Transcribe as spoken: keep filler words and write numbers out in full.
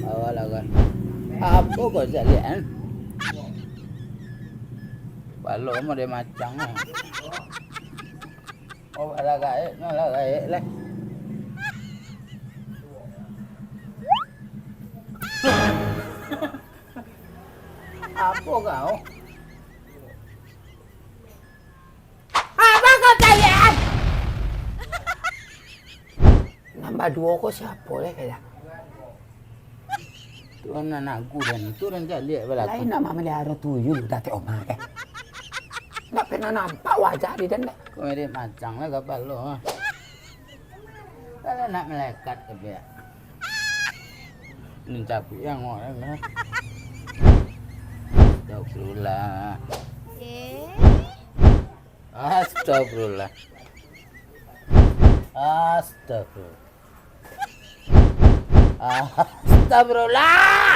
Awalah kan. Apo kau caliak, kan? Balok mah dia macang lah. Oh, lah gaek, no lah gaek lah. Apo kau? Apo kau caliak? Nan baduo ko siapo leh, kaya? Tu anak aku dan tu rancak liek balaku. Lain nak mamelihara tuyul, Datuk Omar, eh. Ndak pernah nampak wajah di den, deh. Kau mirip macang lah kapalo, ah. Kalau nak melekat ke dia. Ini cabuik yang orang, ah. Astagfirullah. Eh? Astagfirullah. Astagfirullah. Astagfirullah.